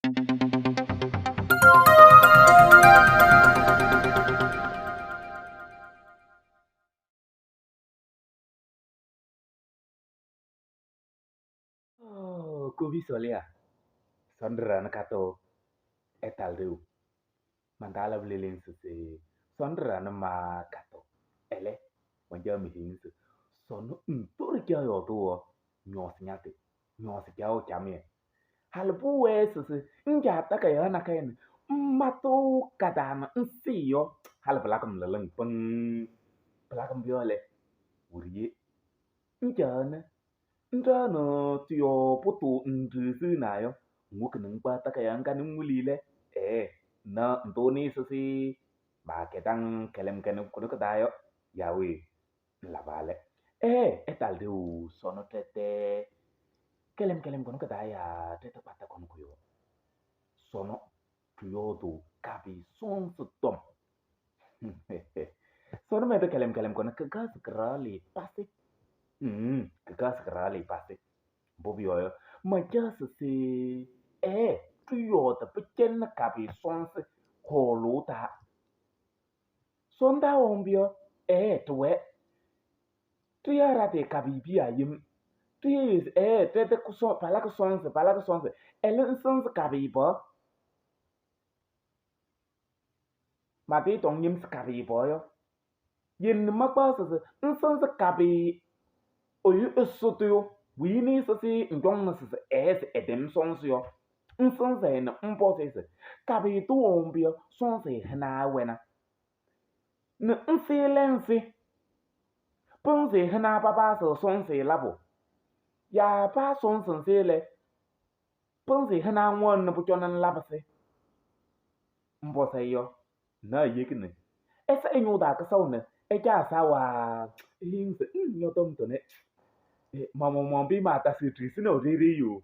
Oh, Kobe Solia. Sondra na kato etal deu. Mandala blelin se sondra na ma kato. Ele wanja mi hinse. Sono ntori kya yo to nyos nyate. Nyos kya o chamie. Halbu we se nja ta ka ya na kain. Mato kadana nsiyo. Halbla kam leleng peng. Blakam biole. Uriye. Nja na 你这呢只要不多嗯知识那样，我可能把大概样干努力嘞，哎，那多你说是把给当给他们给侬可能个大哟，也会喇叭嘞，哎，一大溜说那这这，给他们给他们可能个大呀，这这把他可能个哟，说那主要都咖啡双子动，说那没得给他们给他们可能个个是个里巴西。Kaka pase. Bobi oyo. Ma jasa se eh tuyo ta pichen na kabi sonse holo ta. Sonda ombio eh tuwe. Tuya rate kabi bi ayim. Tuya is eh tete kuson palaka sonse palaka sonse. Elen sonse kabi bo. Ma te tong yim kabi bo yo. Yin ma pa se nsonse kabi oyu esoto wini sisi njong sisi es edem sonse yo nsonse na mpo sisi kabi tu ombio sonse hna wena na nsi lensi ponse hna papa so sonse labo ya pa sonse nsele ponse hna won na buchona labase mpo se yo na yekne esa enyu da ka sauna e ja sa wa hinse nyotom to ne mama bi mata si trisi no rere yo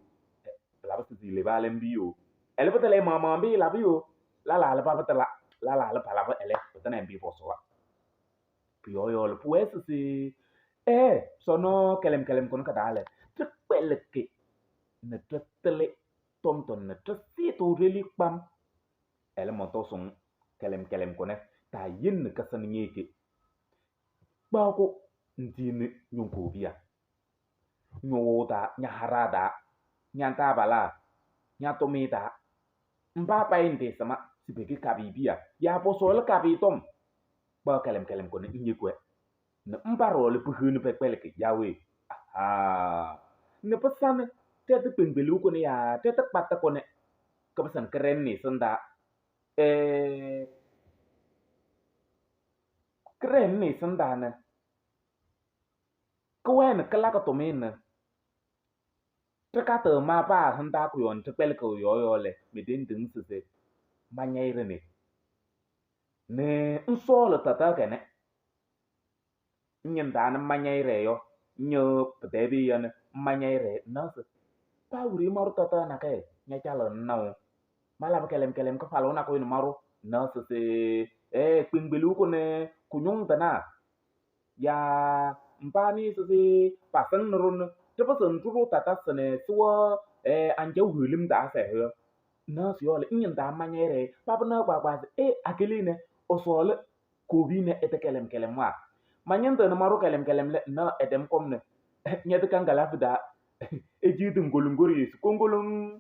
la ba si le ba le mbi yo ele ba tele mama bi la bi yo la la la ba ba la la la la la ba ele ba tene mbi bo so yo yo le pues si eh sono kelem kelem kono kadale te peleke ne te tele tom ton ne te si to reli pam ele mo to son kelem kelem kono ta yin ka san ngeke ba ko ndini nyonko bia nyoda nyaharada nyanta bala nyatomita mbapa inde sama sibeke kabibia ya posol kabitom ba kelem kelem kono nyekwe ne mbarole puhunu pekpeleke yawe aha ne pasane tete pengbelu kono ya tete pata kono kapasan keren ni senda eh keren ni senda ne kwen kala ka tomena te ma pa hanta ku yon te pel ko yo yo le me den ding se se ma nyaire ne ne nsolo tata kene nyen da na ma nyaire yo nyo pdebi yo ne ma nyaire na se pa wuri maru tata na ke nya chalo na mala ba kelem kelem ko falo na ko ni maru na se se eh pingbelu ko ne kunyong tana ya mpani se se pasang nrun te pasan turu tata sene suwa eh anja hulim da se he na si ole nyen da ma nyaire pa na kwa kwa e akili ne osole ko bi ne ete kelem kelem wa ma nyen na maru kelem kelem le na edem kom ne nyete kangala da e jitu ngolungori su kongolung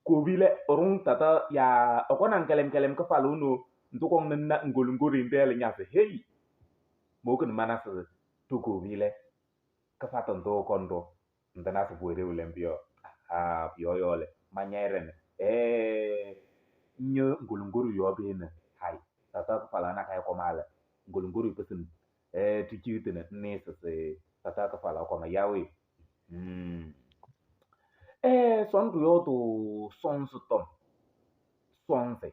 ko bi le orun tata ya okonan kelem kelem ko faluno ndukong na ngolungori ndele nyase hey mo kun mana se tu ko bi le ka fatan to kondo ndana se buere ulembio ah yo yo le manyere ne eh nyo ngulunguru yo be ne hai tata ka fala na kai ko mala ngulunguru pesin eh tu chiute ne ne se se tata ka fala ko ma yawe eh son du yo to son su tom son se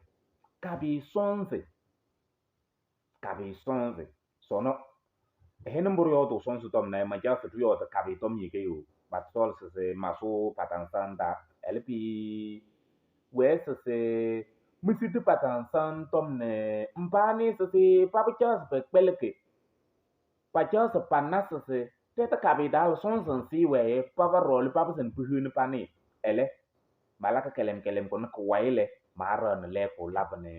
kabi son se kabi son se sono hene mburu yo to son su tom na ma ja se tu yo to kabi tom yi ke yo bat sol se se maso patansan da lp we se se misiti patansan tom ne mpani se se papi chas pe peleke pa chas panna se se teta kabi dal son son si we papa rol papa sen puhun pani ele Malakɩ kɛlɛm kɛlɛm kʋnɛ kʋwayɩ lɛ, maɖaɣnɩ lɛɛkʋ labʋ nɛ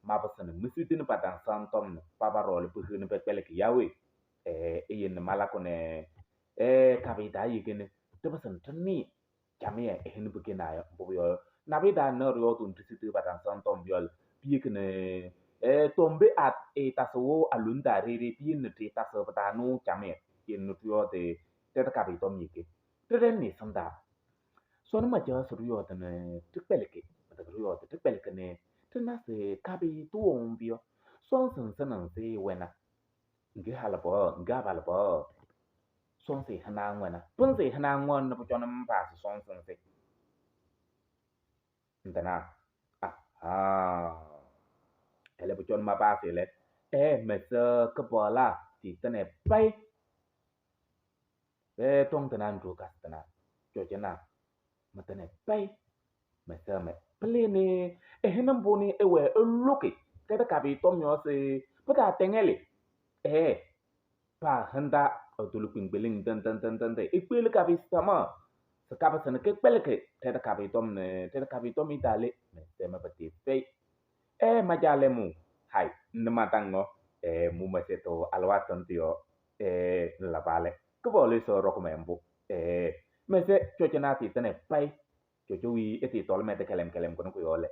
mapɩsɩnɩ mesitini pataŋsaɣ tɔm nɛ paba ɖɔɔlɩ pehiɣni pɛkpɛlɩkɩ Yahweh. Eyele nɛ malakʋ nɛ kabɩyɩ taa yeke nɛ ɖɩpɩsɩnɩ ɖɩnɩɩ camɩyɛ ɛhɛnɩ pekenaa yɔ. Mbʋ pʋyɔɔ yɔ, nabʋyʋ taa nɛ ɖɩyɔɔdʋʋ ɖisiti pataŋsaɣ tɔm yɔ, piyeki nɛ tɔmbe ɛɛtasɩɣ alontaa taa ɖeyi ɖeyi, piyele nɛ ɖɩɩtasɩɣ pɩ-taa nʋ camɩyɛ. Yele nɛ ɖɩyɔɔdɩ tɛtɛ kabɩyɩ tɔm yeke. Ɖɩɖɛnɩ ɛsɩndaa. Sɔnɔ macaɣ se ɖɩyɔɔdɩ nɛ ɖɩkpɛlɩkɩ, pɩtɛkɛ ɖɩyɔɔdɩ ɖɩkpɛlɩkɩ nɛ ɖɩna se kabɩyɩ tʋ mbʋ yɔ, sɔnsɩ nzɩ nɛ nzɩ wɛna. Ŋge halɩbɔɔ, ŋge abalɩbɔɔ. Sɔnsɩ hɩna ŋwɛna. Pɩnzɩ hɩna ŋwɛnɩ nɛ pʋcɔ nɛ mpaasɩ sɔnsɩ nzɩ. Ntana. Ahaa. Ɛlɛ pʋcɔ nɛ mapaasɩ lɛ. Mɛsɛ kɩpaɣla tɩtɩnɛ payɩ. Tɔŋ tɩna ndro kasɩ tɩna. Cɔjɔna. Mɛtɩnɛ payɩ. Mɛsɛ mɛ. Pɩlɩnɩ ɛhɩnɩ mbʋ nɛ ɛwɛ eloke. Tɛtɛ kabɩyɩ tɔm yɔ se pɩta tɛŋɛlɩ. Pa hɩnda otolu kpiŋkpiliŋ tɩn tɩn tɩn tɩn tɩn. Ekpeli kabɩyɩ sama. Se kabɩsɩ nɛ kekpɛlɩkɩ. Tɛtɛ kabɩyɩ tɔm nɛ tɛtɛ kabɩyɩ tɔm ɩtaalɛ. Mɛsɛ mɛ pɩtɩ fɛyɩ. Majalɛ mʋ. Hay, nɛ mataŋ mʋ mɛsɛtʋ alɩwaatʋ ntɩ yɔ. Nlabalɛ. Kɩpaɣlʋ sɔ rɔkʋ mɛ mbʋ. Mɛsɛ cɔjɔna tɩtɩnɛ payɩ. Cɔjɔ wi ɛtɩ tɔlɔ mɛtɛ kɛlɛm kɛlɛm kʋnɛ kʋyɔ lɛ.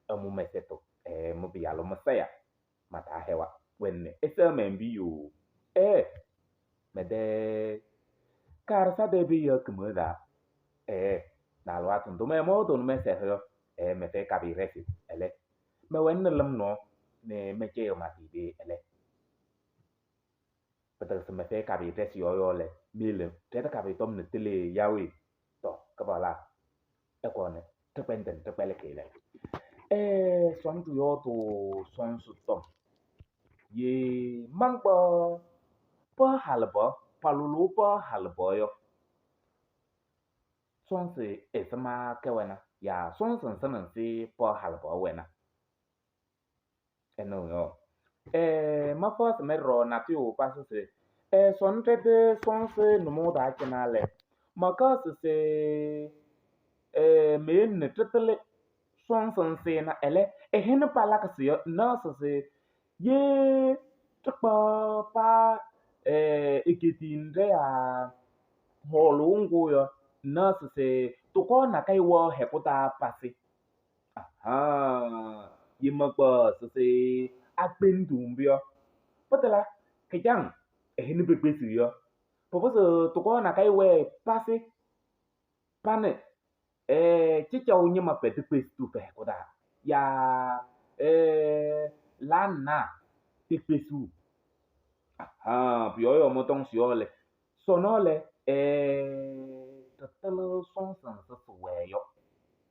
Ɛmʋ mɛsɛtʋ. Mʋ pɩyalʋ mɛsɛya. Mata hɛwa. Wɛnɛ. Ɛsɛ mɛ mbi yo. Mɛdɛ. Karisa dɛ bi yɔ kɩmɛda. Na alɩwaatʋ ntʋ mɛ mɔ tʋnʋ mɛsɛ yɔ. Mɛfɛ kabɩ rɛsɩ. Ɛlɛ. Mɛ wɛnɛ lɩm nɔ. Nɛ mɛcɛ yɔ matɩ be ɛlɛ. Pɩtɛkɛ se mɛfɛ kabɩ rɛsɩ yɔ yɔ lɛ. Mele. Tɛtɛ kabɩ tɔm nɛ tele Yahweh. Tɔ, kɩpaɣla. Ɛkɔnɛ. Tɩkpɛndɛn tɩkpɛlɩkɩ lɛ. Sɔndʋ yɔ tʋ sɔnsʋ tɔm. Ye mankpɔ pɔ halɩbɔ, palʋlʋ pɔ halɩbɔ yɔ. Sɔnsɩ ɛzɩma kɛwɛna. Ya sɔnsɩ nzɩ nɛ nzɩ pɔ halɩbɔ wɛna. Ɛnʋ yɔ. Mafɔ se mɛrɔ natʋyʋ pasɩ se sɔn tɛtɛ sɔnsɩ nʋmɔʋ taa cɩna lɛ. Maka se se meyeni nɛ tɩtɩlɩ sɔnsɩ nzɩ na ɛlɛ ɛhɩnɩ palakɩ se yɔ na se se ye tɩkpɔ pa eketi ndɛ ya hɔɔlʋ ŋgʋ yɔ na se se tʋkɔ nakayɩ wɔ hɛkʋ taa pasɩ. Ahaa. Ye makpɔ se se akpendu mbʋ yɔ. Pɩtɩla kɩjaŋ ɛhɩnɩ pekpesi yɔ. Pʋpʋ se tʋkɔ nakayɩ wɛ pasɩ panɩ cɩcaʋ ñɩma pɛtɩ kpesitu fɛ hɛkʋ taa. Ya lana tekpesu. Ahaa. Pʋyɔ yɔ mɔtɔŋ sɩyɔ lɛ. Sɔnɔ lɛ tɩtɩlɩ sɔnsɩ nzɩ sɩwɛ yɔ.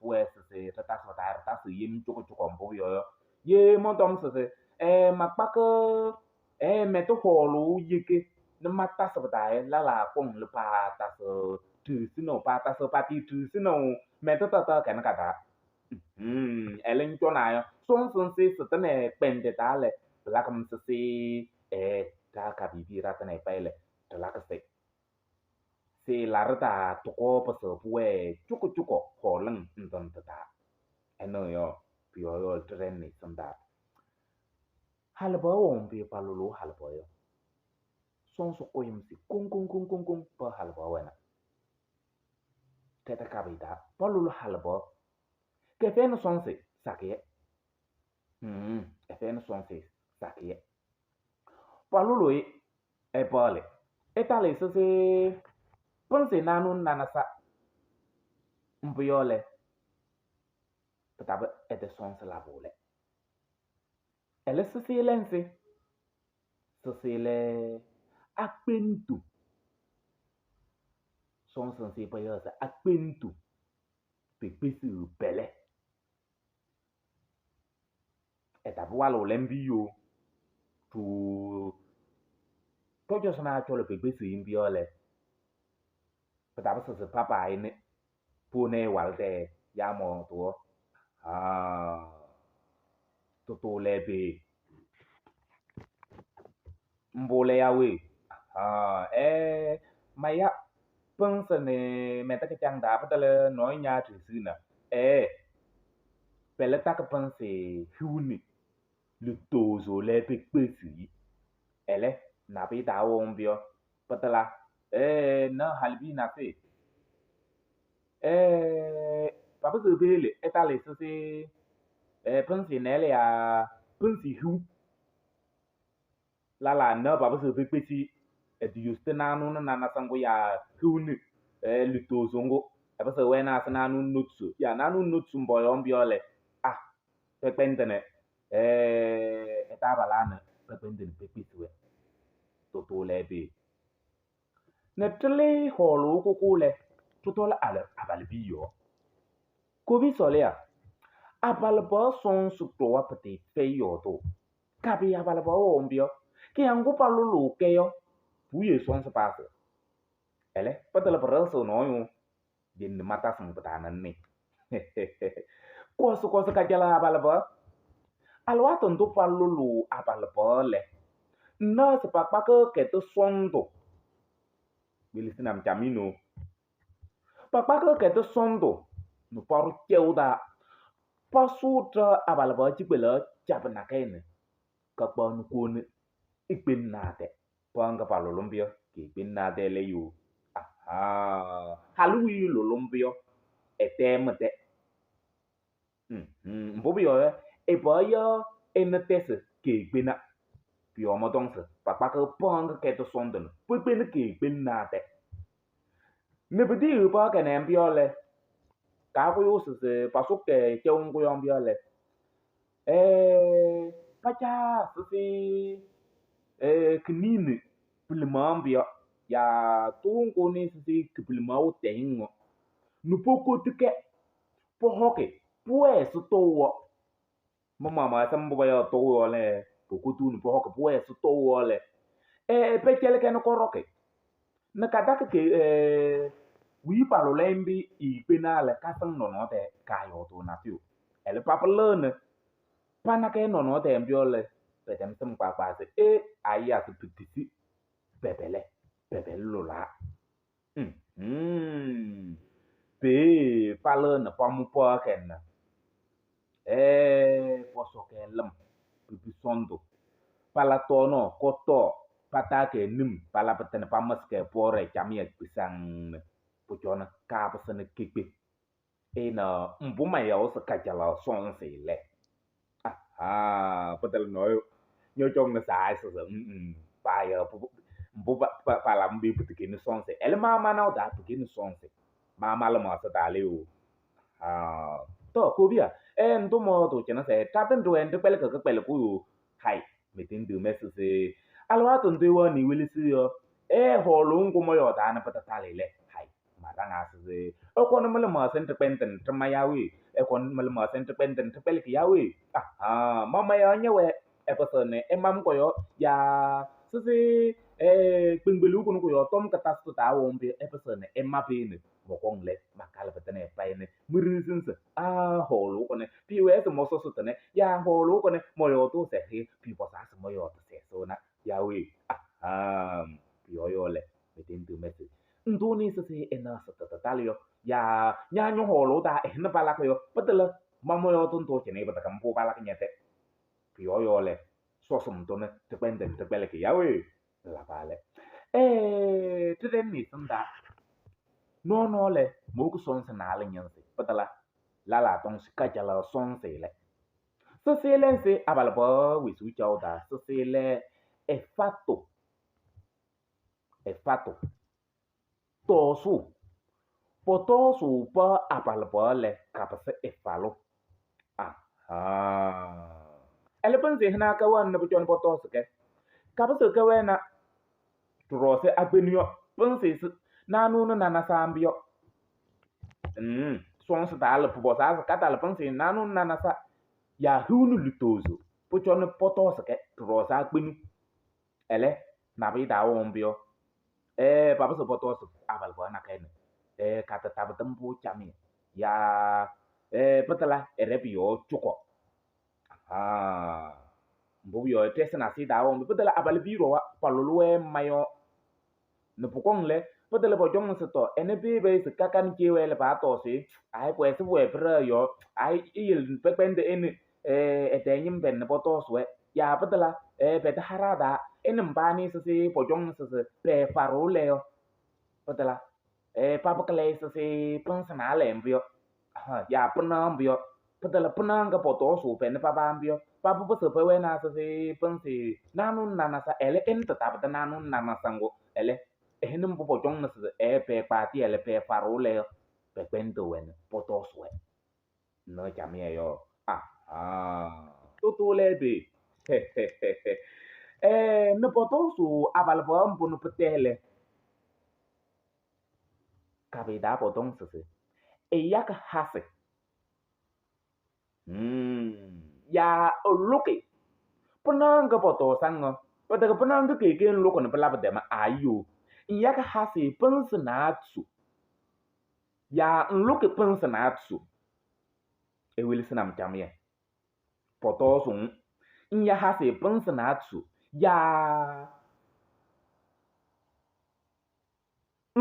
Pʋwɛ se se ɖɩtasɩ taa ɖɩtasɩ yem cʋkʋ cʋkɔ mbʋ yɔ yɔ. Ye mɔtɔm se se makpakɩ mɛtɩ hɔɔlʋ yeke nɛ matasɩ pɩ-taa yɛ lala kɔŋ lɛ paatasɩ ɖiɣsinɛʋ paatasɩ patɩ ɖiɣsinɛʋ mɛtɩ tata kɛnɛ kataa. Ɛlɛ ŋcɔnaa yɔ. Sɔnsɩ nzɩ sɩtɩnɛ kpɛndɛ taa lɛ pɩlakɩ se se taa kabibi ɖatɩnɛ payɩ lɛ ɖɩlakɩ se. Se laɖɩ taa tʋkɔ pɩsɩ pʋwɛ cʋkʋ cʋkɔ hɔɔlɩŋ ntɩ ntɩ taa. Ɛnʋ yɔ pʋyɔ yɔ ɖɩɖɛnɩ ɛsɩndaa. Halɩbɔ wɔŋ bɩ palʋlʋ halɩbɔ yɔ. Sɔnsɩ kʋyɩm se koŋ koŋ koŋ koŋ koŋ pɔ halɩbɔ wɛna. Tɛtɛ kabɩyɩ taa palʋlʋ halɩbɔ. Kɛfɛnɩ sɔnsɩ sakɩyɛ. Ɛfɛnɩ sɔnsɩ sakɩyɛ. Palʋlʋ yɛ ɛpɔɔlɩ. Ɛtalɩ sɩsɩ pɩnzɩ nanʋ nanasa. Mbʋ yɔ lɛ. Pɩtabɩ ɛtɛ sɔnsɩ labʋ lɛ. Ɛlɛ sɩsɩ lɛ nzɩ. Sɩsɩ lɛ akpendu. Sɔnsɩ nzɩ pɔyɔ se akpendu. Pekpesi pɛlɛ. Ɛtabɩ walʋ lɛ mbi yo. Tʋ tɔjɔsɩ na cɔlɔ pekpesi mbi yɔ lɛ. Pɩtabɩ sɩsɩ papa yɛ pone walde ya mɔ tʋɔ. Tʋtʋ lɛ be. Mbʋ lɛ ya we. Maya pɩnzɩ nɛ mɛtɛ kɩjaŋ taa pɩtɛlɛ nɔɔyʋ ñaa ɖiɣsi na. Ɛɛ pɛlɛ takɩ pɩnzɩ hiu nɛ lutozo lɛ pekpesiɣ-i. Ɛlɛ nabʋyʋ taawɛɣ mbʋ yɔ, pɩtɩla ɛɛ naɣ halɩbiye nasɩyɩ. Ɛɛ papɩzɩɣ peyele ɛtalɩ sɩsɩ ɛɛ pɩnzɩ nɛɛlɛ yaa pɩnzɩ hiu. Lɛlaa naɣ papɩzɩɣ pekpesi ɛtɩ naanʋ nɛ nanasa ŋgʋ yaa hiu nɛ lutozo ŋgʋ. Ɛpɩzɩɣ wɛnɩ asɩ naanʋ nɛ notuzo yaa naanʋ nɛ notuzo mbɔyɔɔ mbʋ yɔ lɛ, a pɛkpɛndɩnɩ ɛ-taabalaa nɛ pɛkpɛndɩnɩ pekpesi-wɛ. Tʋtʋ lɛ pee. Nɛ ɖɩlɩ hɔɔlʋʋ kʋkʋ lɛ, ɖɩtɔlɩ abalɩbiya yɔɔ. Kobi sɔlɩya, abalɩbɩɣa sɔɔnsɩ ɖɔwa pɩtɩɩfɛyɩ yɔɔdʋʋ. Kabɩ abalɩbɩɣa wɛɣ mbʋ yɔ, kɩyakʋ ŋgʋ palʋlʋʋ-kɛ yɔ, puwiye sɔɔnsɩ paasɩɣ. Ɛlɛ, pɩtɩlɩ pɩɖɩɣzɩɣ nɔɔyʋ yem nɛ matasɩŋ pɩ-taa nɛ ŋnɩɩ. Kɔsɩ kɔsɩ kajalaɣ abalɩbɩɣa. Alɩwaatʋ ndʋ palʋlʋʋ abalɩbɩɣa lɛ, ŋnaɣ se pakpakɩɣ kɛtɛ sɔɔndʋ. Welesini-m camino. Pakpakɩɣ kɛtɛ sɔɔndʋ nɛ paɖʋ cɛʋ taa. Pasʋʋ ɖɩɣa abalɩbɩɣa cikpelaɣ cabɩ nakɛyɛ nɛ kakpaɣ nɛ kowoni ekpelinaa tɛ. Pɩɣa ŋga palʋlʋ mbʋ yɔ, kekpelinaa tɛ lɛ yoo. Ahaa, halʋ wiye lʋlʋ mbʋ yɔ, ɛtɛ mɩ-tɛ. Mbʋ pʋyɔɔ yɔ, ɛ-pɩɣa yɔ ɛnɛ tɛ se kekpena. Pʋyɔɔ mɔtɔŋ se pakpakɩɣ pɩɣa ŋga kɛtɛ sɔɔndʋ nɛ pekpeni kekpelinaa tɛ. Nɛ pitiyiɣ pɩɣa kɛnɛ mbʋ yɔ lɛ, kaakʋyʋʋ se pasʋ-kɛ cɛʋ ŋgʋ yɔ mbʋ yɔ lɛ, pacaa sɩsɩ kiniini pilimaɣ mbʋ yɔ, yaa tʋʋ ŋgʋ nɩ sɩsɩ kipilimaɣ tɛyɩŋ ŋɔ. Nɛ pokoti-kɛ, pɔhɔkɩ, pʋwɛɛ sɩtɔʋ wɔ. Mɩ-maɣmaɣ ɛsɛ mbʋ payɔɔ tʋʋ yɔ lɛ, pokotuu nɛ pɔhɔkɩ pʋwɛɛ sɩtɔʋ wɔ lɛ, pɛcɛlɩ-kɛ nɛ kɔɖɔkɩ. Nɛ katakɩ ke wiyi palʋlɛ mbʋ ikpena lɛ kasɩŋ nɔnɔɔ tɛɛ kaayɔɔdʋʋ natʋyʋ. Ɛlɛ papɩlɩɣnɩ panakɛ nɔnɔɔ tɛɛ mbʋ yɔ lɛ, pɛtɛm sɩm kpaagbaa se ee ayiya se pitisi pɛpɛlɛ pɛpɛlɛ lʋlaa. Pee palɩɣnɩ pamʋ pɩɣa kɛnɛ. Pɔsɔ-kɛ lɩm pipi sɔɔndʋ. Pala tɔɔnaɣ kɔtɔɔ pataa-kɛ num pala pɩtɩnɩ pamɩsɩ-kɛ pɔɔrɛ camɩyɛ kpisaŋ nɛ pʋcɔnɩ kaapɩsɩnɩ kekpe. Ɩnaɣ mbʋ mayaɣ se kajalaɣ sɔɔnsɩ lɛ. Ahaa, pɩtɩlɩ nɔɔyʋ ñɔcɔŋnɩ saa sɩsɩ paayɔ mbʋ pala mbʋ pɩtɩkeni sɔɔnsɩ. Ɛlɛ ma manaɣ taa pɩkeni sɔɔnsɩ. Ma malɩmaɣzɩ taa lɛ yoo. Ahaa. Tɔ kobiya, ndʋ mɔɔtʋ cɩnɛ sɛ ɖatɩ ndʋ kpɛlɩkɩ kɩkpɛlɩkʋ yoo. Hay, metendiɣ mɛ sɩsɩ. Alɩwaatʋ ndʋ wɛɣnɩ welesi yɔ, hɔɔlʋʋ ŋgʋ mɔyɔɔdaa nɛ pɩtataalɩ lɛ. Hay, maɖaŋaa sɩsɩ. Ɛkɔnɩ mɩlɩmaɣzɩ ɖɩkpɛndɩnɩ ɖɩma yawe. Ɛkɔnɩ mɩlɩmaɣzɩ ɖɩkpɛndɩnɩ ɖɩkpɛlɩkɩ yawe. Ahaa, mama yɔ ñɛwɛ ɛpɩsɩɣnɩ ɛmam kɔyɔ yaa sɩsɩ kpeŋkpeluu kʋnʋ kʋyɔ tɔm kɩtasɩ taa wɔ mbʋ ɛpɩsɩɣnɩ ɛma peeni mɔkɔŋ lɛ makalɩ pɩtɩnɛ payɩnɩ mirisinsi aa hɔɔlʋʋ kɔnɛ piwɛɛ se mɔsɔsɔ tɩnɛ yaa hɔɔlʋʋ kɔnɛ mɔyɔɔdʋ sɛhɩ pibɔsaa se mɔyɔɔdʋ sɛsʋna yawe. Ahaa, piyɔyɔ lɛ metendiɣ mɛsɩ ndʋ nɩ sɩsɩ ɛna sɩtɩtɩtalɩ yɔ yaa ñaañɔ hɔɔlʋʋ taa ɛhɩnɩ palakɩ yɔ pɩtɩlɛ mamɔyɔɔdʋ ndʋ cɩnɛ pɩtɩkɛ mbʋ palakɩ ñɛtɛ. Piyɔyɔ lɛ sɔsɔm tʋnɛ tɩkpɛndɩnɩ tɩkpɛlɩkɩ yawe. Labaa lɛ. Tɩtɛn nɩ sɩndaa. Nɔɔnɔɔ lɛ moku sɔɔnsɩ naalɛ ñɩnzɩ pɩtɩla lɛlaa tɔŋ se kajalaɣ sɔɔnsɩ lɛ. Sɩsɩ lɛ nzɩ abalɩbɩɣa wezuu caɣʋ taa sɩsɩ lɛ ɛfatʋ. Ɛfatʋ. Tɔɔsʋʋ. Pɔtɔɔsʋʋ pɩɣa abalɩbɩɣa lɛ kapɩsɩ ɛfalʋ. Ahaa. Ɛlɛ pɩnzɩ hɩna kɛwɛɣnɩ nɛ pʋcɔnɩ pɔtɔɔsɩ-kɛ. Kapɩsɩɣ kɛwɛna ɖɔɖɔsɩ agbenu yɔ. Pɩnzɩ sɩ naanʋ nɛ nanasa mbʋ yɔ. Sɔɔnsɩ taa lɛ pʋpɔzaa se katalɩ pɩnzɩ naanʋ nɛ nanasa yaa hiu nɛ lutozo pʋcɔnɩ pɔtɔɔsɩ-kɛ ɖɔɖɔsɩ agbenu. Ɛlɛ nabʋyʋ taawɛɣ mbʋ yɔ. Papɩsɩɣ pɔtɔɔsɩ abalɩbɩɣa nakɛyɛ nɛ katɩtabɩtɩ mbʋ camɩyɛ yaa pɩtɩla ɛɖɛ pʋ-yɔɔ cʋkɔ. Ahaa. Mbʋ pʋyɔɔ yɔ, tɛsɩ nasɩyɩ taawɛɣ mbʋ. Pɩtɩla abalɩbiya ɖɔwa palʋlʋ-wɛ mayɔ. Nɛ pʋkɔŋ lɛ Pɩtɩlɩ pɔcɔŋnɩ se tɔ ɛnɛ peepeyi se kakanɩ ceewɛ lɛ paatɔɔsɩ ayi pʋwɛ pʋwɛ pɩɖɛɣ yɔɔ ayi iyele pɛkpɛndɩ ɛnɩ ɛtɛ ñɩm pɛlɛ nɛ pɔtɔɔsɩ-wɛ yaa pɩtɩla pɛtɛ haɖaa taa ɛnɩ mbaanɩ sɩsɩ pɔcɔŋnɩ sɩsɩ pɛɛ faɖʋ lɛ yɔ pɩtɩla papɩ kɩlɛyɩ sɩsɩ pɩnsɩ naalɛ mbʋ yɔ yaa pɩnaɣ mbʋ yɔ pɩtɩla pɩnaɣ ŋga pɔtɔɔsʋʋ pɛnɛ paba mbʋ yɔ papɩ pɩsɩ pɛwɛnaa sɩsɩ pɩnsɩ naanʋ nanasa ɛlɛ ɛnɩ tɩtabɩdɩ naanʋ nanasa ŋgʋ ɛlɛ ɛhɛnɩ mbʋ pɔcɔŋnɩ sɩsɩ pɛɛ kpaatɩ lɛ pɛɛ faɖʋ lɛ yɔ pɛkpɛndɩ-wɛ nɛ pɔtɔɔsɩ-wɛ nɛ camɩyɛ yɔ tʋtʋ lɛ be nɛ pɔtɔɔsʋ abalɩbɔ mbʋ nɛ pɩtɛ lɛ kabɩ taa pɔtɔŋ sɩsɩ ɛyakɩ hasɩ yaa ɩlʋkɩ pɩnaɣ ŋga pɔtɔɔsaŋ yɔ pɩtɛkɛ pɩnaɣ ŋga keke ŋlʋkɩ nɛ pɩlabɩ dɛma ayo ŋyakɩ hasɩ pɩnsɩ naatsu yaa ŋlʋkɩ pɩnsɩ naatsu ewelesi nam camɩyɛ pɔtɔɔsʋ ŋya hasɩ pɩnsɩ naatsu yaa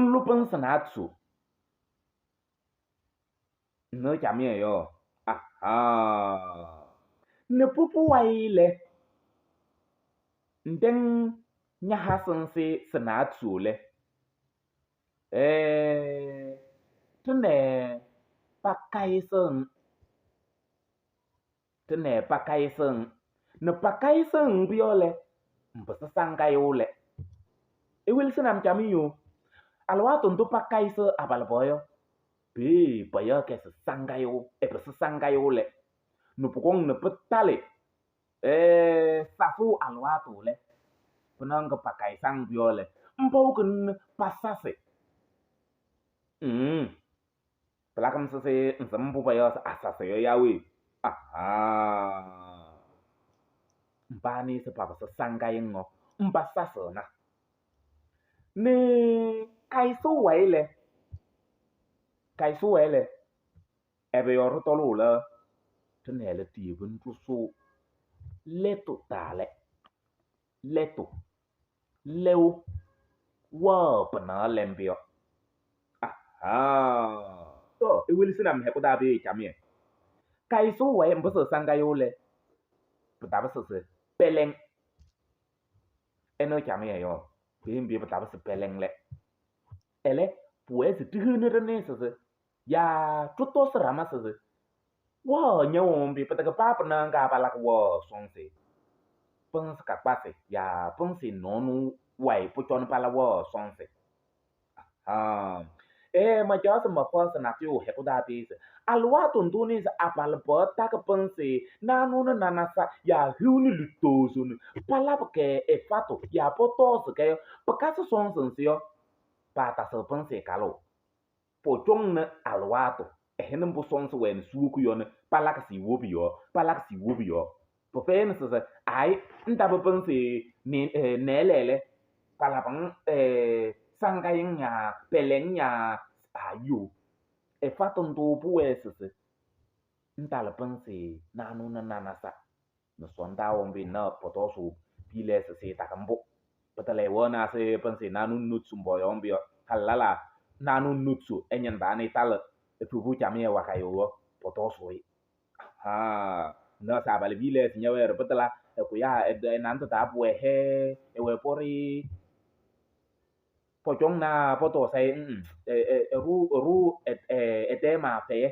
ŋlʋ pɩnsɩ naatsu nɛ camɩyɛ yɔ nɛ pʋpʋ wayɩ lɛ ŋtɛŋ ña-hasɩ ŋsɩ sɩ naatsu lɛ tɩnɛ pakayɩsɩ-ŋ tɩnɛ pakayɩsɩ-ŋ nɛ pakayɩsɩ-ŋ pʋyɔ lɛ ŋpɩsɩ saŋgayʋ lɛ ewelesi nam camɩyɛ yo alɩwaatʋ ndʋ pakayɩsɩ abalɩbɔ yɔ pee pɔyɔ kɛ sɩ saŋgayʋ ɛpɩsɩ saŋgayʋ lɛ nɛ pʋkɔŋ nɛ pɩtalɩ sasʋ alɩwaatʋ lɛ pɩnaɣ ŋga pakayɩsaŋ pʋyɔ lɛ ŋpɔʋ nɛ pasasɩ pɩlakɩ sɩsɩ ŋsɩm mbʋ pɔyɔ asasɩ yɔ yawe mbaanɩ sɩ papɩsɩ saŋgayɩŋ yɔ ŋpasasɩɣna nɛ kayɩsʋ wayɩ lɛ kayɩsʋ wayɩ lɛ ɛbɛ yɔ ɖɩtɔlʋʋ lɛ tɩnɛ lɛ tiyebi ŋɖʋsʋ lɛtʋ taa lɛ lɛtʋ lɛʋ wɛɣ pɩnaɣ lɛ mbʋ yɔ tɔ ewelesi nam hɛkʋ taa pee camɩyɛ kayɩsʋ wayɩ ŋpɩsɩɣ saŋgayʋ lɛ pɩtapɩsɩ sɩ pɛlɛŋ ɛnɛ camɩyɛ yɔ pee mbi pɩtapɩsɩ pɛlɛŋ lɛ ɛlɛ pʋwɛɛ se ɖihiɣni ɖɩnɩ sɩsɩ yaa ɖɩtɔsɩ ɖama sɩsɩ wɛɣ ñɛwʋ mbi pɩtɛkɛ paa pɩnaɣ ŋga palakɩ wɛɣ sɔŋsɩ pɩnsɩ kakpasɩ yaa pɩnsɩ nɔɔnʋ wayɩ pʋcɔnɩ pala wɛɣ sɔŋsɩ macaɣ sɩ mafɛɣsɩ natʋyʋ hɛkʋ taa pee se alɩwaatʋ ndʋ nɩ sɩ abalɩbɔ takɩ pɩnsɩ naanʋ nɛ nanasa yaa hiu nɛ lutozo nɛ palabɩ kɛ ɛfatʋ yaa pɔtɔɔsɩ kɛ yɔ pɩkasɩ sɔŋsɩ ŋsɩ yɔ paatasɩɣ pɩnsɩ kalʋʋ pɔcɔŋnɩ alɩwaatʋ ɛhɛnɩ mbʋ sɔŋsɩ wɛ nɛ suwoku yɔ nɛ palakɩ sɩ wobi yɔɔ palakɩ sɩ wobi yɔɔ pɩfɛyɩnɩ sɩsɩ ayi ŋtabɩ pɩnsɩ nɛɛlɛ lɛ palabɩ-ŋ saŋgayɩŋ yaa pɛlɛŋ yaa ayo ɛfatʋ ndʋ pʋwɛɛ sɩsɩ ŋtalɩ pɩnsɩ naanʋ nɛ nanasa nɛ sɔndaa wɔmbɩ na pɔtɔɔsʋ piilɛ sɩsɩ takɩ mbʋ pɩtɛlɛ wɛɣnaa sɩ pɩnsɩ naanʋ notsu mbɔyɔ mbʋ yɔ halɩ lɛlaa naanʋ notsu ɛñɩndaa nɛ ɛtalɩ efufu camɩyɛ wakayʋ yɔ pɔtɔɔsʋ-ɩ na sɩ abalɩ piilɛ sɩ ñɛwɛɛ pɩtɛla ɛkʋyaa ɛnandʋ taa pʋwɛ hɛɛ ɛwɛ pɔɖɩ pɔcɔŋnaa pɔtɔɔsayɩ ɛɖʋ ɛtɛɛ maa fɛyɛ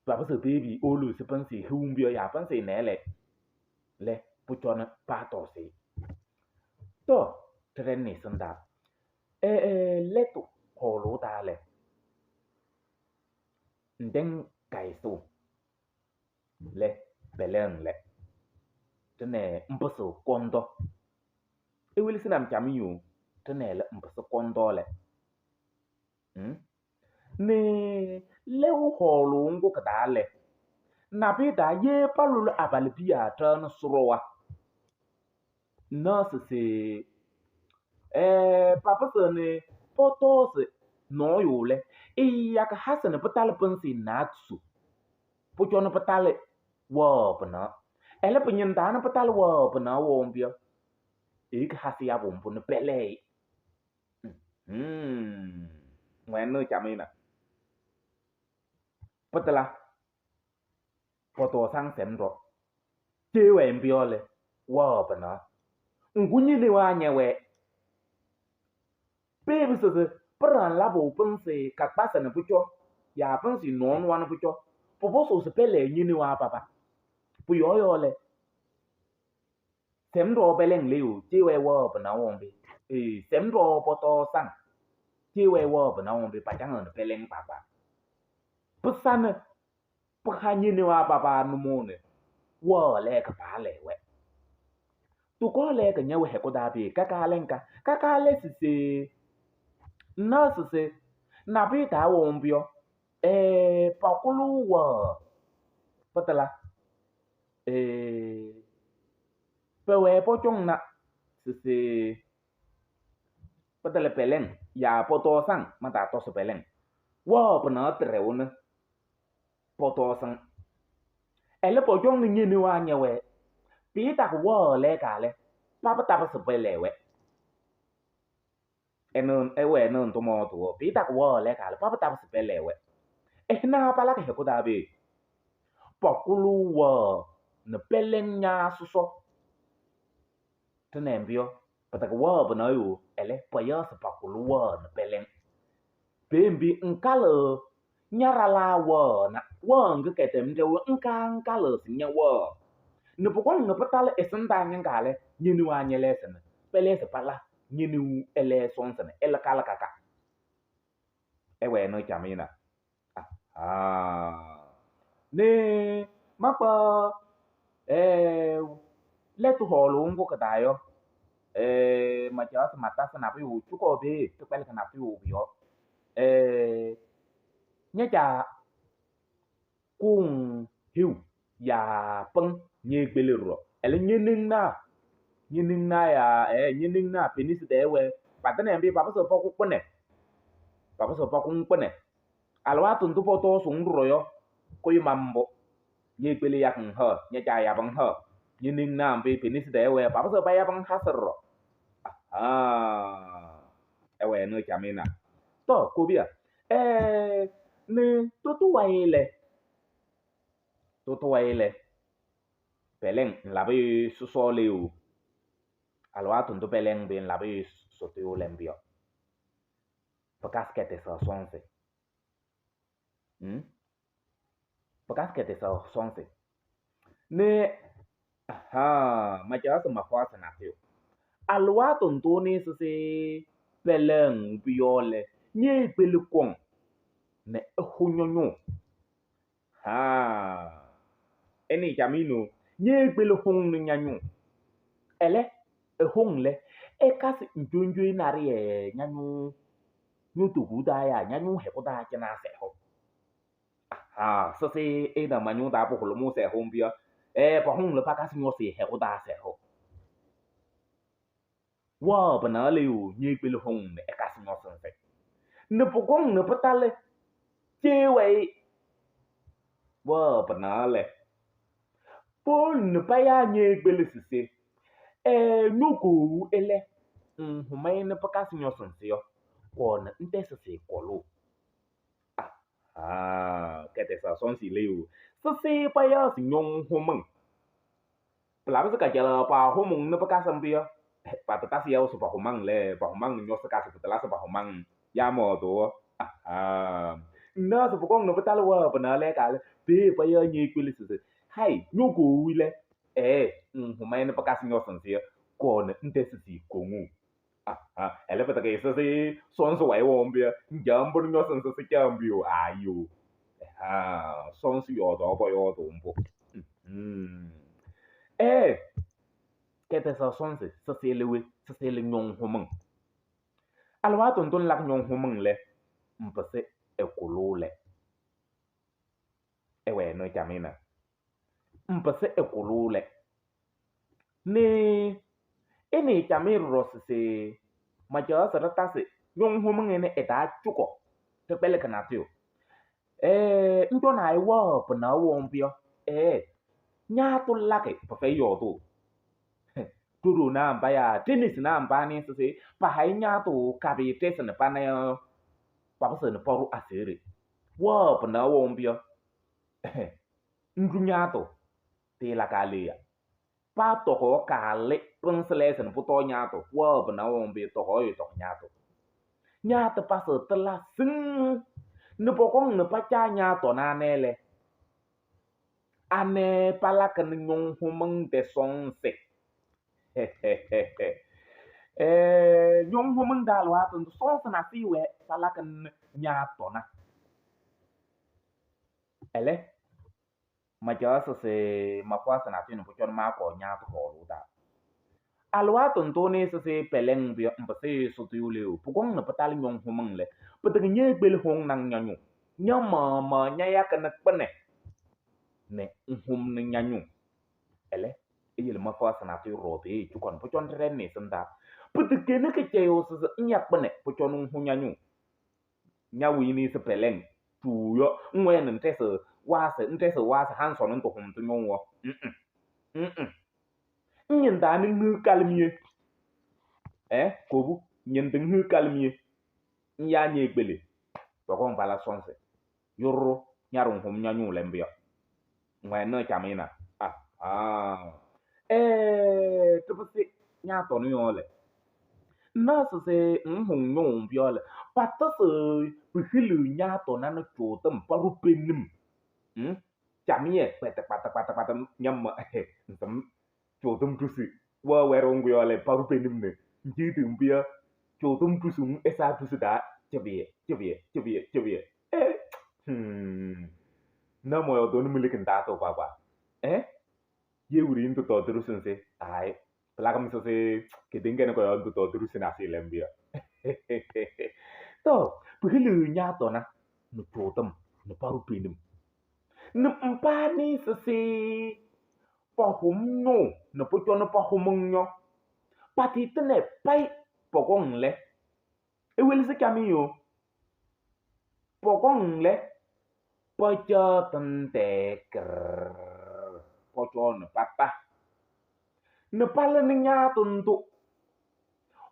papɩsɩɣ peebi ewolo sɩ pɩnsɩ hiu mbʋ yɔ yaa pɩnsɩ nɛɛlɛ lɛ pʋcɔnɩ paatɔɔsɩ tɔ ɖɩɖɛnɩ ɛsɩndaa lɛtʋ hɔɔlʋʋ taa lɛ ŋtɛŋ kayɩsʋ lɛ pɛlɛŋ lɛ tɩnɛ ŋpɩsɩɣ kɔndɔ ewelesi nam camɩyɛ yo tɩnɛ lɛ ŋpɩsɩ kɔndɔ lɛ nɛ lɛʋ hɔɔlʋʋ ŋgʋ kɩ-taa lɛ nabʋyʋ taa ye palʋlɩ abalɩbiya ɖaɣnɩ sʋɖɔwa naɣ sɩsɩ papɩsɩɣnɩ pɔtɔɔsɩ nɔɔyʋ lɛ ɛɛyakɩ hasɩ nɛ pɩtalɩ pɩnsɩ naatsu pʋcɔnɩ pɩtalɩ wɛɣ pɩnaɣ ɛlɛ pɩñɩndaa nɛ pɩtalɩ wɛɣ pɩnaɣ wɔɔ mbʋ yɔ eyeki hasɩ yabʋ mbʋ nɛ pɛlɛyɩ. Ŋwɛnɩ camɩyɩna. Pɩtɩla pɔtɔɔsaŋ sɛm ɖɔ. Cee mbʋ yɔ lɛ, wɔɔ pɩnaɣ. Ŋgʋ ñe-newaa ñɛwɛɛ. Peebi sɩsɩ pɩɖaɣ labʋ pɩnzɩ kakpasa nɛ pʋcɔ yaa pɩnzɩ nɔɔnʋwa nɛ pʋcɔ pʋpɔzʋʋ se pɛlɛɛ ñe-newaa paba. Pʋyɔɔ yɔ lɛ, sɛm ɖɔ pɛlɛŋ le yo, cee wɔɔ pɩnaɣ wɔm-pɩ. Ee, sɛm ɖɔ pɔtɔɔsaŋ. Cee wɔɔ pɩnaɣ wɔm-pɩ pacaŋaɣ nɛ pɛlɛŋ kpaagbaa. Pɩsanɩ pɩha ñe-newaa paba nʋmɔʋ nɛ wɔɔ lɛ kɩpaalɛ wɛ. Tʋkɔɔ lɛ kɩñɛwɛ hɛkʋ taa pee kaka lɛ ŋka kaka lɛ sise ŋnaɣ sise nabʋyʋ taa wɔm yɔ ee pakʋlʋ wɔɔ pɩtɩla ee pɛwɛɛ pɔcɔŋ na sise pɩtɩla pɛlɛŋ yaa pɔtɔɔsaŋ mantaatɔsɩ pɛlɛŋ wɔɔ pɩnaɣ tɩɖɛʋ nɛ pɔtɔɔsaŋ ɛlɛ pɔcɔŋ nɛ ñe-newaa ñɛwɛɛ pɩɩtakɩ wɔɔ lɛ kaalɛ pabɩ tabɩsɩ pɛlɛɛ wɛ. Ɛnɛ ɛwɛ ɛnɛ ntʋmɔ tʋwɔ pɩɩtakɩ wɔɔ lɛ kaalɛ pabɩ tabɩsɩ pɛlɛɛ wɛ. Ɛhɩna palakɩ hɛkʋ taa pee. Pakʋlʋ wɔɔ nɛ pɛlɛŋ ñaa sɔsɔ. Tɩnɛ mbʋ yɔ pɩtɛkɛ wɔɔ pɩnaɣ yo ɛlɛ pɔyɔɔsɩ pakʋlʋ wɔɔ nɛ pɛlɛŋ. Pee mbi ŋkalɩ ñaralaa wɔɔ na wɔɔ ŋgɩ kɛtɛm ɖɛʋ ŋka ŋkalɩ sɩ ña wɔɔ. Nɛ pʋkɔŋ nɛ pɩtalɩ ɛsɩndaa ñɩŋga lɛ ñe-newaa ñɛlɛɛsɩ nɛ pɛlɛɛsɩ pala ñe-neu ɛlɛɛ sɔnsɩ nɛ ɛlɛ kalɩ kaka. Ɛwɛ ɛnɛ camɩyɩna. Ahaa. Nɛ makpa ee lɛtʋ hɔɔlʋʋ ŋgʋ kɩtaa yɔ ee macaɣ sɩ matasɩ nabʋyʋ cʋkɔɔ pee tɩkpɛlɩkɩ nabʋyʋ pʋ-yɔɔ. Ee ña-caa kʋʋ-ŋ heu yaa pɩŋ ñe-ekpele ɖɔɖɔ. Ɛlɛ ñe-neŋnaa ñe-neŋnaa yaa ee ñe-neŋnaa penisi tɛɛ wɛɛ patɩnɛ mbʋ papɩsɩɣ pakʋ kpɩnɛ. Papɩsɩɣ pakʋ-ŋ kpɩnɛ. Alɩwaatʋ ndʋ pɔtɔɔsʋʋ-ŋ ɖɔɖɔ yɔ kʋyʋma mbʋ. Ñe-ekpele yakɩ-ŋ haɣ, ña-caa yabɩ-ŋ haɣ. Ñe-neŋnaa mbʋ penisi tɛɛ wɛɛ papɩsɩɣ payabɩ-ŋ hasɩ ɖɔɖɔ. Ahaa. Ɛwɛ ɛnɛ camɩyɩna. Tɔɔ kobiya. Ee nɛ tʋtʋ wayɩ lɛ. Tʋtʋ wayɩ lɛ. Pɛlɛŋ ŋlabɩ sɔsɔ le yo. Alɩwaatʋ ndʋ pɛlɛŋ mbʋ ŋlabɩ sɔtʋyʋ lɛ mbʋ yɔ. Pɩkasɩ kɛtɛsɛɣ sɔnzɩ. Pɩkasɩ kɛtɛsɛɣ sɔnzɩ. Nɛ ahaa macaɣ sɩ mafɔɔsɩ nabʋyʋ. Alɩwaatʋ ndʋ nɛ sɩsɩ pɛlɛŋ mbʋ yɔ lɛ ñe-ekpele kɔŋ nɛ ɛhʋ ñɔ-ñʋʋ. Haa. Ɛnɩ camɩyɩ ñe-ekpele hʋŋ nɛ ña-ñʋʋ. Ɛlɛ ɛhʋŋ lɛ ɛkasɩ ŋjoŋjoe naɖɩyɛ ña-ñʋʋ ño-tokuu taa yaa ña-ñʋʋ hɛkʋ taa cɩnaa sɛɛhʋ. Ahaa sɩsɩ ɩna ma-ñʋʋ taa pʋhʋlʋmʋʋ sɛɛhʋ mbʋ yɔ ee pɔhʋŋ lɛ pakasɩ ñɔsɩ hɛkʋ taa sɛɛhʋ. Wɔɔ pɩnaɣ le yo ñe-ekpele hʋŋ nɛ ɛkasɩ ñɔsɩ nsɛ. Nɛ pʋkɔŋ nɛ pɩtalɩ cee wɛyɩ. Wɔɔ pɩnaɣ lɛ. Powolo nɛ payaa ñe-ekpele sise. Ee ño-kowu ɛlɛ ŋhʋmɛyɩ nɛ pɩkasɩ ñɔsɩ nsɩ yɔ kɔɔ nɛ ŋtɛsɩsɩ kɔlʋʋ. Ahaa kɛtɛsɛɣ sɔnsɩ le yo. Sɩsɩ payaɣ sɩ ñɔŋ hʋmɩŋ. Pɩlabɩ sɩ kajalaɣ paahʋmʋŋ nɛ pɩkasɩ mbʋ yɔ patɩtasɩ yaʋ sɩ pahʋmaŋ lɛ pahʋmaŋ ñɔsɩ kasɩ pɩtɩlasɩ pahʋmaŋ yaa mɔɔtʋ ahaa. Ŋnaɣ sɩ pʋkɔŋ nɛ pɩtalɩ wɔɔ pɩnaɣ lɛ kaalɛ pee payaɣ ñe-ekpele sise hay ño-kowu lɛ ee ŋhʋmɛyɩ nɛ pɩkasɩ ñɔsɩ nsɩ yɔ kɔɔ nɛ ŋtɛsɩsɩ koŋuu. Ahaa ɛlɛ pɩtɛkɛ sɩsɩ sɔnsɩ wayɩ wɔɔ mbʋ yɔ ŋcaɣ mbʋ nɛ ñɔsɩ nsɩ sɩcaɣ mbʋ yo ayo. Ahaa sɔnsɩ yɔɔdɔɔ pɔyɔɔdʋʋ mbʋ. Ee kɛtɛsɛɣ sɔnsɩ sɩsɩ lɛ we sɩsɩ lɛ ñɔŋ hʋmɩŋ. Alɩwaatʋ ndʋ ŋlakɩ ñɔŋ hʋmɩŋ lɛ ŋpɩsɩ ɛkʋlʋʋ lɛ. Ɛwɛ ɛnɛ camɩyɩna. Ŋpɩsɩ ɛkʋlʋʋ lɛ. Nɛ ɩnɩ camɩyɩ ɖɔɖɔ sɩsɩ macaɣ sɩ ɖɩtasɩ ñɔŋ hʋmɩŋ ɛnɛ ɩ-taa cʋkɔ tɩkpɛlɩkɩ natʋyʋ. Ee ŋcɔnaa wɔɔ pɩnaɣ wɔɔ mbʋ yɔ ee ñaa tʋ lakɩ pɩfɛyɩ yɔɔdʋʋ. Ɖo-ɖonaa mba yaa ɖe-nesinaa mba nɩ sɩsɩ pahayɩ ñaatʋ kabɩ ɖɛsɩ nɛ pana yɔ, papɩsɩɣnɩ paɖʋ aseɣɖe. Wɛɣ pɩnaɣ wɛʋ mbʋ yɔ, ŋɖu ñaatʋ tɩɩlaka leya. Paa tɔkɔɔ kaalɩ pɩnzɩ lɛɛsɩ nɛ pʋtɔɔ ñaatʋ, wɛɣ pɩnaɣ wɛʋ mbʋ yɔ, tɔkɔɔ ɛɛtɔkɩ ñaatʋ. Ñaatʋ pasɩɣ tɩla siŋŋ nɛ pɔkɔŋ nɛ pacaa ñaatɔna anɛ lɛ, anɛ palakɩnɩ ñʋŋ hʋmɩŋ tɛ sɔnzɩ. Ñʋŋ hʋmɩŋ tɛ alɩwaatʋ ndʋ sɔnzɩ nasɩyɩ wɛɛ palakɩnɩ ñaatɔna. Ɛlɛ, macaɣ sɩsɩ mafɛɣsɩ natʋyʋ nɛ pʋcɔ maakɔɔ ñaatʋ hɔɔlʋʋ taa. Alɩwaatʋ ndʋ nɩ sɩsɩ pɛlɛŋ mbʋ yɔ, ŋpɩsɩ sʋtʋyʋ leo, pʋkɔŋ nɛ pɩtalɩ ñʋŋ hʋmɩŋ lɛ, pɩtɩŋa ñeekpeli hʋŋ-naŋ ña-ñʋʋ. Ña-maɣmaɣ ñayakɩnɩ kpɩnɛ nɛ ŋhʋmnɩ ña-ñʋʋ. Ɛlɛ, eyele mafɛɣsɩ natʋyʋ ɖɔɖɔ peeye cukɔ nɛ pʋcɔ ŋɖɛɖɛnɩ ɛsɩndaa. Pɩtɩkɛnɩ kɩcɛyʋʋ sɩsɩ ŋya kpɩnɛ pʋcɔ ŋhʋ ña-ñʋʋ. Ña-wɩnɩ sɩ pɛlɛŋ tuu yɔ, ŋwɛnɩ ŋɖɛsɩ waasɩ ŋɖɛsɩ waasɩ hansɔnɩ ŋtʋhʋmtʋ ñʋʋ yɔ. Mm-mm. Ŋñɩndaa nɛ ŋhiɣ kalɩmie. Kobu, ñɩndɩ ŋhiɣ kalɩmie. Ŋyaa ñeekpele. Pɔkɔŋ pala sɔnzɩ. Yʋrʋ ñaɖʋ ŋhʋm ña-ñʋʋ lɛ mbʋ yɔ. Ŋwɛnɩ camɩyɩna. Ahaa. Ɖɩpɩsɩ ñaatɔnʋ yɔ lɛ. Ŋnaɣ sɩsɩ ŋhʋŋ ñʋʋ mbʋ yɔ lɛ, patɩsɩ pihiliɣ ñaatɔna nɛ cʋʋtɩm paɖʋ penim. Camɩyɛ kpɛtɛ kpatɛ kpatɛ kpatɛ ñamma nsɩm cʋʋtɩm ɖusi wɛɣ wɛɖʋ ŋgʋ yɔ lɛ paɖʋ penim nɛ ŋciɣti mbʋ yɔ cʋʋtɩm ɖusi ɛsaa ɖusi taa cɩbɩyɛ cɩbɩyɛ cɩbɩyɛ cɩbɩyɛ. Na mɔyɔɔdʋʋnɩ miliki ntaatʋ kpaagbaa. Ye wuri ntʋtɔɔ ɖusi nsɩ? Aayɩ. Pɩlakɩ sɩsɩ kedeŋa nɛ kɔ-yɔɔ ntʋtɔɔ ɖusi nasɩyɩ lɛ mbʋ yɔ. Tɔɔ pihiliɣ ñaatɔna nɛ cʋʋtɩm nɛ paɖʋ penim. Nɛ mba nɩ sɩsɩ pahʋm ñʋʋ nɛ pʋcɔ nɛ pahʋm-ŋ yɔ, patɩɩtɩnɛ payɩ pɔkɔŋ lɛ. Ewelesi camɩyɛ yo. Pɔkɔŋ lɛ, pacaɣ tɩŋ tɛɛ kɩrrrr pɔcɔɔ nɛ pata. Nɛ palɩnɩ ñaatʋ ndʋ.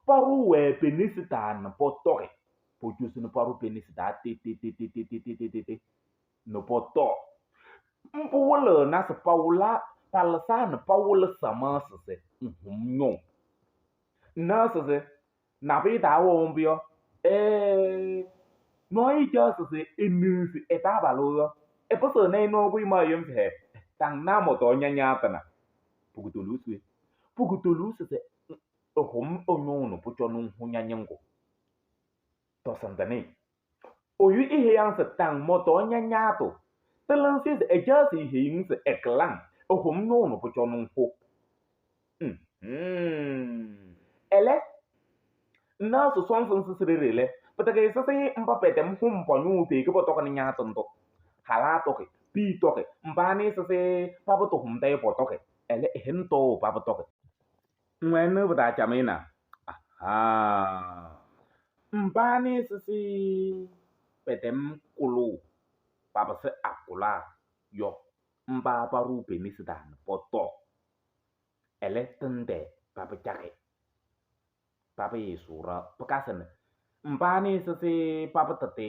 Paɖʋ-wɛ pe-nesi taa nɛ pɔtɔkɩ. Pocosi nɛ paɖʋ pe-nesi taa tetetetetetete nɛ pɔtɔɔ. Mbʋ wɩlɩɣna se pawɩla palɩsaa nɛ pawɩlɩ samaɣ sɩsɩ ŋhʋm ñʋʋ. Ŋnaɣ sɩsɩ nabʋyʋ taa wɛʋ mbʋ yɔ, nɔɔyʋ caɣ sɩsɩ eniɣzi ɛ-taabalʋ yɔ, ɛpɩsɩɣnɩ-ɩ nɔɔ kʋyɩ ma yem se hɛ, taŋ na mɔtɔɔ ña-ñaatɩna. Pukutoluu se pukutoluu sɩsɩ ɛhʋm ɛ-ñʋʋ nɛ pʋcɔ nɛ ŋhʋ ña-ñɩŋgʋ. Tɔsɩndɩnɩ. Oyu iheyaŋ se taŋ mɔtɔɔ ña-ñaatʋ. Tɩlɩŋsɩ se ɛcaɣ se iheyiŋ se ɛkɩlaŋ ɛhʋm ñʋʋ nɛ pʋcɔ nɛ ŋhʋ. Ɛlɛ, ŋnaɣ se sɔnzɩ nsɩsɩ ɖeɖe lɛ, pɩtɛkɛ sɩsɩ mba pɛtɛm hʋm pɔ-ñʋʋ peeke pɔtɔkɩnɩ ñaatʋ ndʋ. Halaa tɔkɩ, pii tɔkɩ, mba nɩ sɩsɩ pabʋ tʋhʋmdayɩ pɔtɔkɩ. Ɛlɛ, ɛhɛn tɔɔʋ pabʋ tɔkɩ. Ŋwɛnɩ pɩtaa camɩyɩna. Ahaa. Mba nɩ sɩsɩ pɛtɛm kʋlʋʋ papɩsɩ akʋlaa yɔ, mba paɖʋ pe-nesi taa nɛ pɔtɔɔ. Ɛlɛ, tɩŋ tɛɛ pabʋ cakɩ. Pabʋ ɛɛsʋʋ ɖaɣ. Pɩkasɩ nɛ mba nɩ sɩsɩ pabʋ tɩtɩ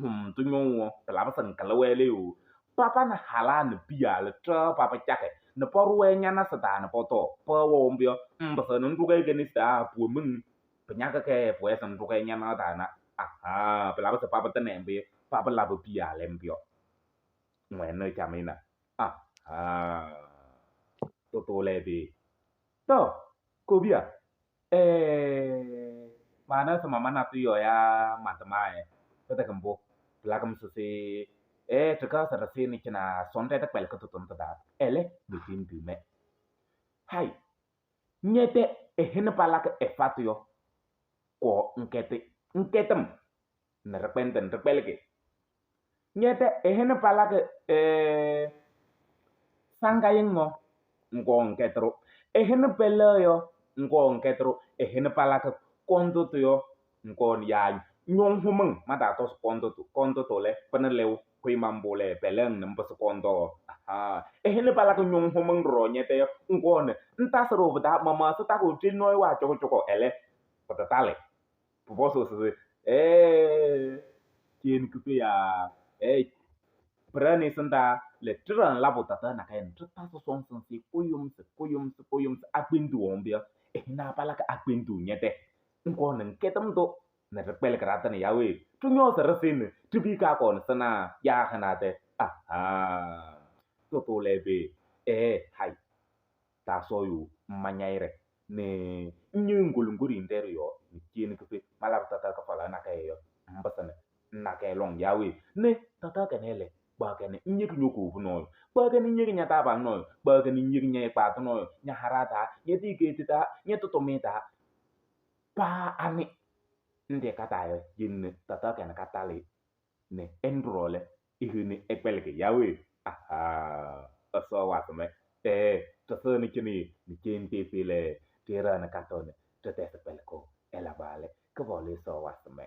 hʋmtʋ ñʋʋ yɔ, pɩlabɩ se ŋkɩlɩ-wɛ le yoo. Paba nɛ halaa nɛ piya lɛ ɖaɣ pabʋ cakɩ nɛ paɖʋ-wɛ ñanasɩ taa nɛ pɔtɔɔ. Pɩɣa wɛʋ mbʋ yɔ, ŋpɩsɩɣnɩ ŋɖʋ-kɛ ke-nesi taa pʋwɛ miŋ. Pɩñakɩ-kɛ pʋwɛɛ se ŋɖʋ-kɛ ñanaɣ taa na. Ahaa, pɩlabɩ se pabʋ tɩnɛ mbʋ yɔ, pabʋ labɩ piya lɛ mbʋ yɔ. Ŋwɛnɩ camɩyɩna. Ahaa. Tʋtʋ lɛ pee. Tɔɔ, kobiya. Maana se mama natʋ yɔ yaa mantɩmaa yɛ. Pɩtɛkɛ mbʋ, pɩlakɩ-m sɩsɩ ɖɩkaɣ se ɖɩsɩnɩ cɩnɛ sɔnɖɛ tɩkpɛlɩkɩ tʋtʋ taa. Ɛlɛ, metendiɣ-mɛ. Hayɩ, ñɛ-tɛ ɛhɛnɩ palakɩ ɛfatʋ yɔ, kɔɔ ŋkɛtɩ ŋkɛtɩ-m nɛ ɖɩkpɛndɩ nɛ ɖɩkpɛlɩkɩ. Ñɛ-tɛ ɛhɛnɩ palakɩ saŋgayɩŋ yɔ, ŋkɔɔ ŋkɛtɩ-ɖʋ. Ɛhɛnɩ pɛlɛ yɔ, ŋkɔɔ ŋkɛtɩ-ɖʋ. Ɛhɛnɩ palakɩ kɔndʋtʋ yɔ, ŋkɔɔ yaa ñʋŋ hʋmɩŋ mataatɔsɩ kɔndʋtʋ. Kɔndʋtʋ lɛ, pɩnɩ lɛʋ kʋyɩ ma mbʋ lɛ pɛlɛŋ nɛ ŋpɩsɩ kɔndɔɔ. Aha ehene balakɩ ñʋŋ hʋmɩŋ ɖɔɖɔ ñɛ-tɛ yɔ ŋkɔɔnɩ ŋtasɩ-ɖʋ pɩ-taa maɣmaɣ sɩtakɩɣ ɖe nɔɔyʋ waa cɔkɔ cɔkɔ ɛlɛ pɩtatalɩ pʋpɔzʋʋ se ceeni kife yaa pɩɖɛɣnɩ ɛsɩndaa le ɖɩɖɛɣ labʋ tata nakɛyɛ nɛ ɖɩtasɩ sɔŋsɩ kʋyʋmsɩ kʋyʋmsɩ kʋyʋmsɩ akpendu wɔmbɩ yɔ ehene balakɩ akpendu ñɛ-tɛ ŋkɔɔnɩ ŋkɛdɩm-tʋ nɛ ɖɩkpɛlɩkɩ ɖa-tɩnɛ yawee ɖɩñɔɔzɩ ɖɩsɩnɩ ɖipiika kɔɔnɩ sɩnaa yaa hɩnaa aha tʋtʋ lɛ be hay taasɔɔyʋ mmañayɩrɛ nɛ ŋñe ŋgolongori ŋɖɛɖʋ yɔɔ nɛ ceeni kife malabɩ tata kɩfalaɣ nakɛyɛ yɔ ŋpɩsɩnɩ ŋnakɛyɛ lɔŋ yawee nɛ tata kɛnɛ lɛ kpaɣ kɛnɛ ŋyeki ño-kobu nɔɔyʋ kpaɣ kɛnɛ ŋyeki ña-taabalʋ nɔɔyʋ kpaɣ kɛnɛ ŋyeki ñɛ-ɛgbaadʋ nɔɔyʋ ña-haɖaa taa ñe-tiikeeti taa ñɛ-tʋtʋmɩyɛ taa paa anɩ ŋɖɛ kataa yɔ yele nɛ tata kɛnɛ katalɩ nɛ ɛnɖʋ lɛ ehini ɛkpɛlɩkɩ yawee aha Ɛsɔ wasɩmɛ ɖɩsɩɣnɩ cɩnɛ nɛ ceeni tefe lɛ ɖɩɖɛɣnɩ katɔɔnɩ ɖɩtɛzɩ kpɛlɩkʋ ɛlabaa lɛ Kɩpaɣlʋ Ɛsɔ wasɩmɛ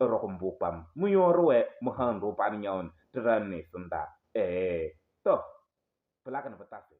ɛɖɔkʋ mbʋ kpam mɩ-yɔɔ ɖɩwɛɛ mɩhaɣnɩ-ɖʋ panɩ ñaɣʋ nɛ ɖɩɖɛɣnɩ ɛsɩndaa tɔ pɩlakɩ nɛ pɩtasɩ.